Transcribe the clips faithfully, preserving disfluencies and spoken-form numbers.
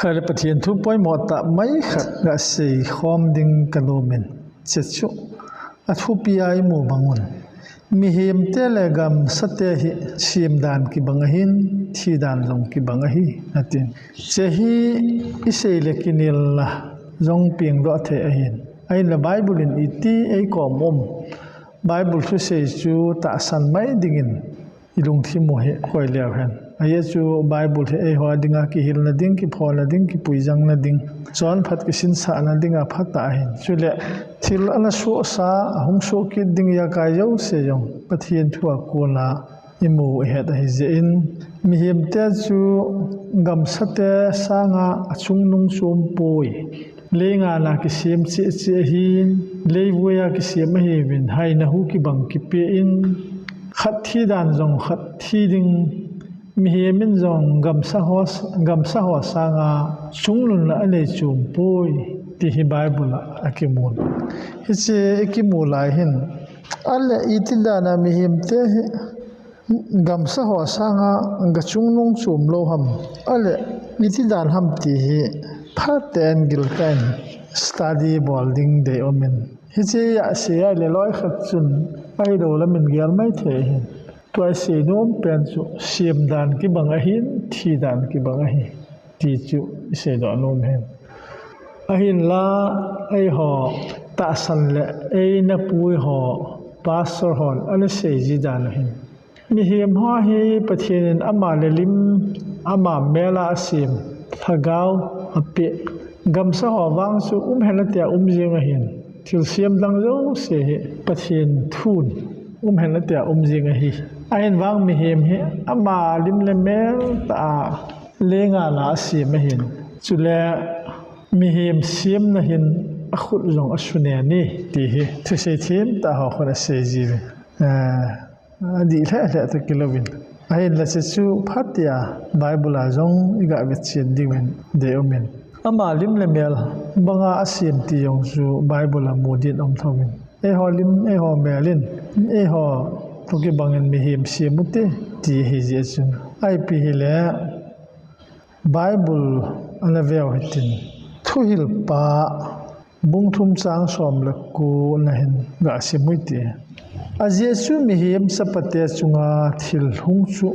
Ahile Pathen thu poimo tah mai khat gasei khom ding kanom in, hiche chu athupi a imu bang un, mihem te le gamsa te hi sem dan kibang ahin, thi dan jong kibang ahi, atin. Hiche hi isei le kinelna jong pengdoh thei ahin. Ahinla Bible in iti eikom um, Bible thusei chu tahsan mai dingin ilungthim u hi koi leu hen. Ajeh chu Bible hi eiho dinga kihilna ding, kipholna ding, kipuijangna ding, chonphat kisinsahna dinga phatah ahin. Chule thil ana sohsa, ahung soh kit ding ijakai jouse jong Pathen thu a kona imu ihet ahi jeh in, mihem te chu gamsa te sanga achungnung chu umpoi. Leingana kisem cheh cheh ahin, leivui a kisem ahiuvin, haina hu kibang kipe in, khat thi dan jong khat thi ding, mihem in jong gamsa ho, gamsa ho sanga chungnunna anei chu umpoi, ti hi Bible a akimun. Hiche ikimu lai hin, ahile iti dan a mihem te hi gamsa ho sanga gachungnung chu umlou ham, ahile iti dan ham ti hi phaten giltah in study bol ding deium in. Hiche a sei ahile loi khat chun ahilou lam in gel mai thei ahin. Tua isei nom pen chu sem dan kibang ahin, thi dan kibang ahi, ti chu iseidoh nom ahin. Ahinla eiho tahsan le eina pui ho, pastor hon ana seiji dan ahin, mihem ho hi Pathen in ama le lim, ama mel a asem, lhagao apeh. Gamsa ho vang chu um henla tia um jeng ahin, thilsem dang jouse hi Pathen thun um henla tia um jeng ahi. Ahin vang mihem hi ama lim le mel tah a leingana asem ahin. Chule mihem semna hin akhut jong asune ni, ti hi thusei themtah ho khun asei jiuvin. Adih lheh lheh toh kilouvin. Ahinla hiche chu phatea Bible a jong iga vetchen diuvin deium in. Ama lim le mel banga asem ti jong chu Bible a mu din aum thouvin. Eiho lim, eiho mel in, eiho toh kibangin mihem sem ute, ti ahijeh chun. Ipi hile, Bible ana veu hitin, Thuhilpa bung thum chang som le ko na hin gasim u hite. Ajeh chu mihem chapate chunga thil lhung chu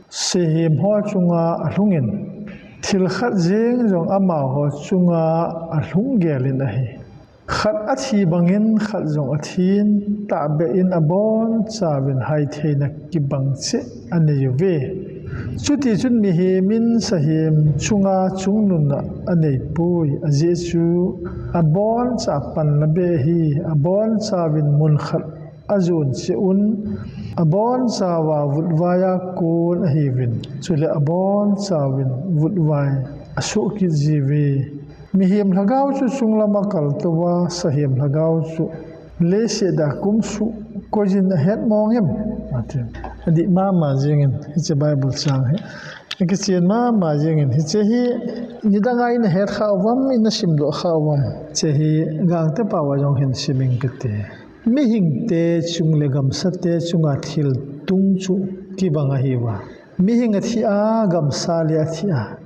sahem ho chunga alhungin, thil khat jeng jong amaho chunga alhung gelin ahi. Khat athi bangin khat jong athin, tahbeh in abonchauvin haitheina kibang cheh anei uve. Chutichun mihem in sahem chunga chungnunna aneipoi, ajeh chu aboncha panna beh ahi, abonchauvin mun khat ajon cheh un, abonchauva vutvai a kon ahiuvin, chule abonchauvin vutvai asoh kit jiuve. Mihem lhagao chu chunglama kaltouva, sahem lhagao chu leiset a kumsuh koiyin ahet mong em? Ati. Adih mama jengin hiche Bible chang hi akichen mama jengin, hiche hi nidanga ina het khah uvam, ina simdoh khah uvam? Hiche hi Gangte pao a jong hin sim ing kate. Mihingte chung le gamsate chunga thil tung chu kibang ahiuva, mihing athi a, gamsa le athi a,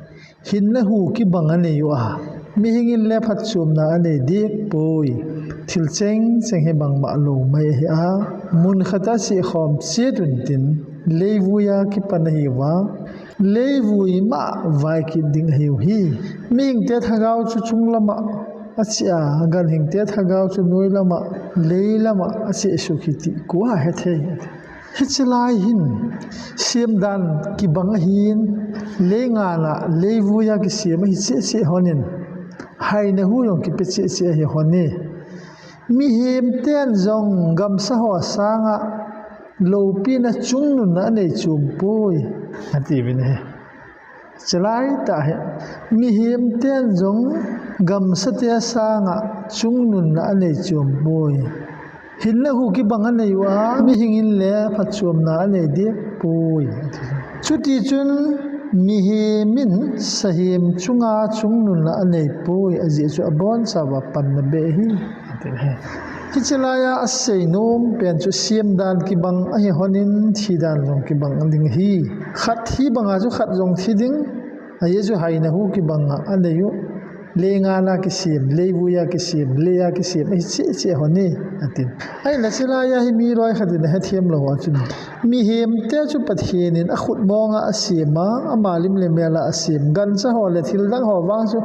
hinna hu kibang anei uva, mihing in le phatchomna anei dehpoi. Thil chengcheng hi bangmah lou mai ahi a, mun khat a chehkhom chet untin, leivui a kipan ahiuva, leivui mah vai kit ding ahiu hi. Mihingte lhagao chu chunglama acheh a, ganhingte lhagao chu noilama, leilama acheh suh hi ti kua hethei? Hiche lai hin semdan kibang ahin, leingana, leivui a kisem ahi cheh cheh honin, haina hu jong kipe cheh cheh ahi hon e. Mihem ten jong gamsa ho sanga loupina chungnunna anei chompoi, atiuvin ahi. Chelaitah hi, mihem ten jong gamsate sanga chungnunna anei chompoi. Hinna hu kibang anei uva, mihing in le phatchomna anei dehpoi, ati. Chutichun mihem in sahem chunga chungnunna aneipoi, ajeh chu abonchauva panna beh ahi, ati. Hiche laiya aseinom pen chu semdan kibang ahi honin, thidan jong kibang ding ahi. Khat thi banga chu khat jong thi ding, Ajeh chu haina hu kibanga anei u. Lei ngana kisem, lei vuia kisem, leia kisem, ahi cheh cheh ho ni, atin. Ahinla chulaiya hi mi loi khat in ahethem lou a chun. Mihemte chu Pathen in akhut monga asem a, ama lim le mel a asem. Gancha ho le thil dang ho vang chu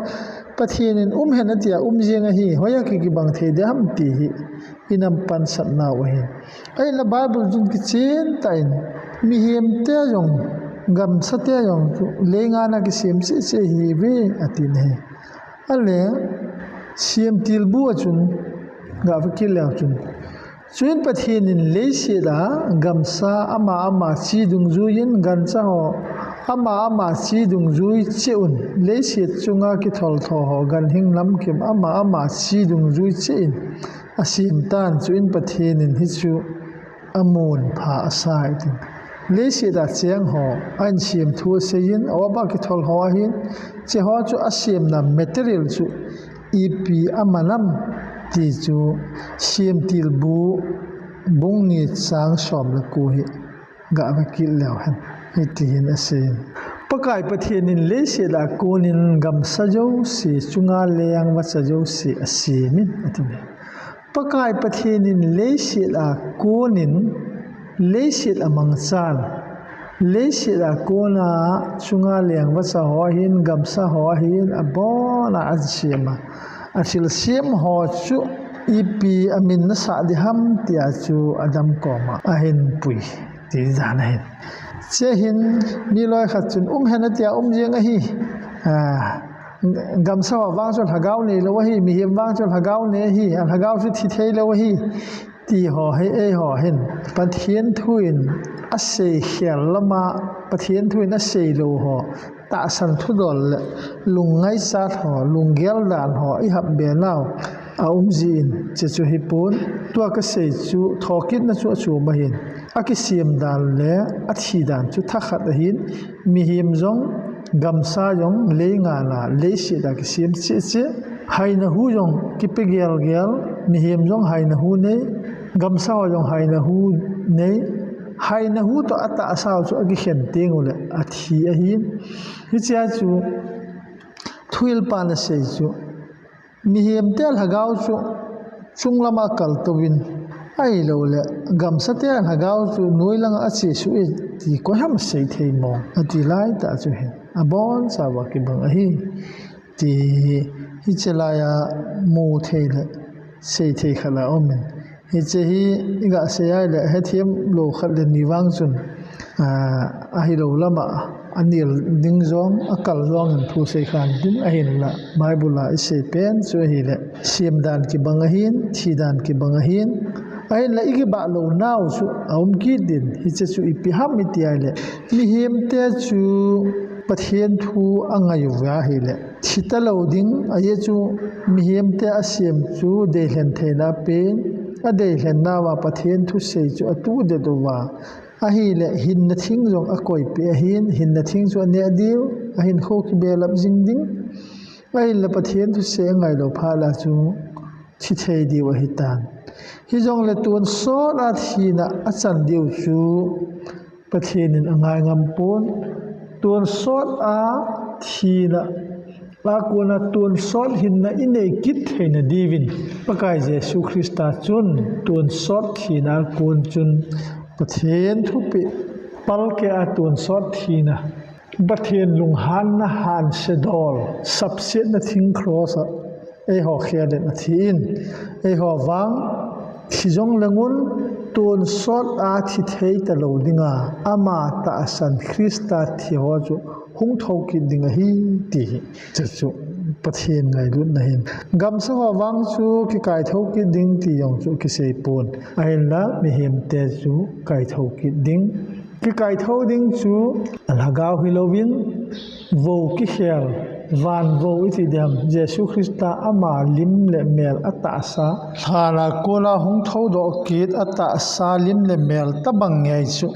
Pathen in um hen atia um jeng ahi, hoiya ki kibang thei ding ham ti hi. Inam pansat nau ahi. Ahinla Bible chun kichen tah in, mihemte jong, gamsate jong chu, lei ngana kisem cheh cheh ahiuve, atin ahi. Ahile, Semtilbu a chun, gah va kit leu chun. Chuin Pathen in leiset a gamsa ama ama chi dungjuiyin gancha ho ama ama chi dungjui cheh un, leiset chunga kitholtho ho ganhing lamkim ama ama chi dungjui cheh in asem tan, chuin Pathen in hichu amun pha asa ahi tin. Leiset a cheng ho, ahin sem thu aseiyin, a up a kithol ho ahin, hiche ho chu asemna material chu ipi aman ham ti chu Semtilbu bung ni chang som le ko hi gah va kit leu hen. Hiti hin aseiyin. Pakai Pathen in leiset a konin gamsa jouse, chunga leng vacha jouse asemin, atin. Pakai Pathen in leiset a konin, leiset a mangchan, leiset a kona chunga leng vacha ho ahin, gamsa ho ahin, abona asem a. Athilsem ho chu ipi amin nasah ding ham tia chu Adam koma ahin pui. Ti dan ahin. Hiche hin mi loi khat chun um hen atia um jeng ahi. Ah, gamsa ho vang chu lhagao neilou ahi, mihem vang chu lhagao nei ahi, a lhagao chu thi theilou ahi. Ti ho hi, eiho hin Pathen thu in asei khel lama, Pathen thu in asei lou ho tahsan thudol le lungngaichat ho, lunggel dan ho ihap be nau aum jin, hiche chu hipon, tua kasei chu thokitna chu achom ahin. Akisem dan le athi dan chu thakhat ahin, mihem jong, gamsa jong, lei ngana, leiset a kisem cheh cheh, haina hu jong kipe gel gel, mihem jong haina hu nei, gamsa ho jong haina hu nei, haina hu toh atahsa u chu akikhen teng uleh athi ahin. Hichea chu Thuhilpan asei chu, mihemte lhagao chu chunglama kaltouvin, ahilouleh gamsate lhagao chu noilanga achesuh e ti koiham asei thei mong, ati laitah chu hin abonchauva kibang ahi. Ti hi, hiche laiya mu thei le sei thei khat aumin. Hiche hi igah sei ahile hethem lou khat le ni vang chun, ah, ahilou lama anel ding jong, akal jongin thu sei khan ding ahinla, Bible a isei pen chu ahile, sem dan kibang ahin, thi dan kibang ahin, ahinla ikibah lou nau chu aum kit din, hiche chu ipi ham iti ahile, mihemte chu Pathen thu angai uva ahile, thi talou ding, ajeh chu mihemte asem chu deilhen theina apen, adeilhen nauva Pathen thusei chu atuhdet uva, ahile hinna thing jong akoipeh ahin, hinna thing chu aneh diu, ahinkho kibelap jing ding, ahinla Pathen thusei angailou phat la chu thi thei diu ahitan. Hijongle tonsot a thina achan diu chu Pathen in angai ngam pon. Tonsot a thina a kona tonsot hinna inei kit theina diuvin Pakai Jesu Christa chun tonsot thina a kon chun Pathen thupeh palkeh a tonsot thina, Pathen lunghanna hanse dol, sapsetna thing cross a eiho khelin athin, eiho vang thi jongleng un tonsot a thi thei talou dinga, ama tahsan Christa thi ho chu hung thou kit ding ahi ti hi. Chuchu Pathen ngailutna ahin. Gamsa ho vang chu kikaithou kit ding ti jong chu kisei pon. Ahinla mihemte chu kaithou kit ding. Kikaithou ding chu lhagao hilouvin, vou kikhel, van vou iti diam, Jesu Christa ama lim le mel atahsa, lhana kona hung thoudoh kit atahsa lim le mel tabang ngei chu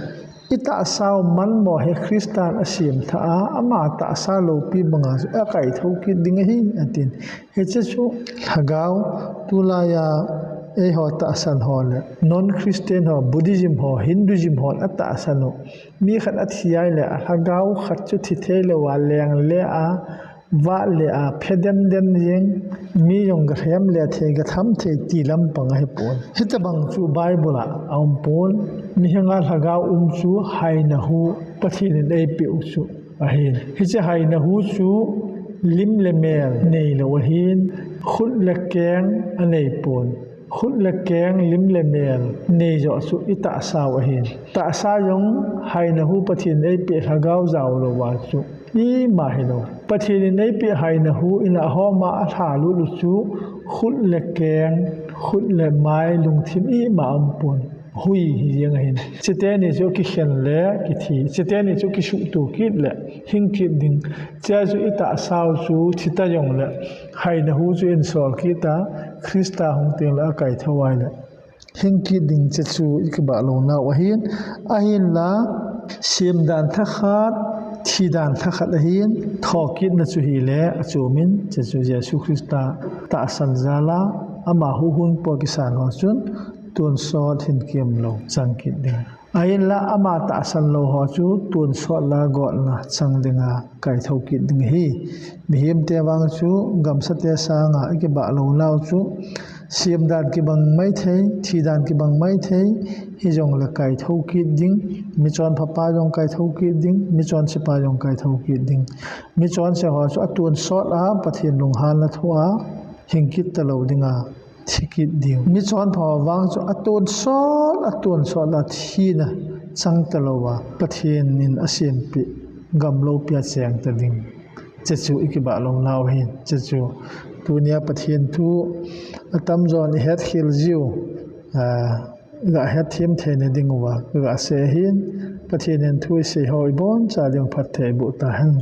itahsa u manmo hi Christan asemthah a, ama tahsa loupi banga chu akaithou kit ding ahi, atin. Hiche chu lhagao, tulaiya Eiho tahsan ho le non-Christian ho, Buddhism ho, Hinduism ho atahsan u. Mi khat athi ahile alhagao khat chu thi thei lou a leng le a, vah le a, phe den den jeng, mi jong galhem le thei, gatham thei ti lampang ahipon. Hitabang chu Bible a aum pon. Mihinga lhagao um chu haina hu Pathen in eipeh u chu ahin. Hiche haina hu chu lim le mel neilou ahin, khut le keng anei pon. Khut le keng, lim le mel nei joh chu itahsa u ahin. Tahsa jong haina hu Pathen in eipeh lhagao jao lou a chu ima hilou. Pathen in eipeh haina hu in ahoma alha lut u chu khut le keng, khut le mai, lungthim ima um pon. Hui hi jeng ahin. Chiteni chu kikhen le kithi, chiteni chu kisuhto kit le hing kit ding. Chea chu itahsa u chu thi ta jongle haina hu chu insol kit a, Christa hung teng le akaithou ahile hing kit ding, che chu ikibah louna u ahin. Ahinla, sem dan thakhat, thi dan thakhat ahin, thokitna chu hile achom in, che chu Jesu Christa tahsan jal a, ama huhhingpu a kisan ho chun tonsot hin kemlou chang kit ding. Ahinla ama tahsan lou ho chu tonsot la gotna chang dinga kaithou kit ding ahi. Mihem te vang chu gamsa te sanga ikibah louna u chu sem dan kibang maithei, thi dan kibang maithei, hijongle kaithou kit ding, michonpha pa jong kaithou kit ding, michonse pa jong kaithou kit ding. Michonse ho chu atonsot a Pathen lunghanna thoh a hing kit talou dinga thi kit ding. Michonpha ho vang chu atonsot, atonsot a thina chang talou a Pathen in asempeh gam loupia cheng ta ding. Che chu ikibah louna u ahin. Che chu tunia Pathen thu atamjon ihetkhel jiu, ah, iga hetthem theina diuva kaga sei ahin. Pathen in thu isei ho iboncha ding phatthei boh tahen.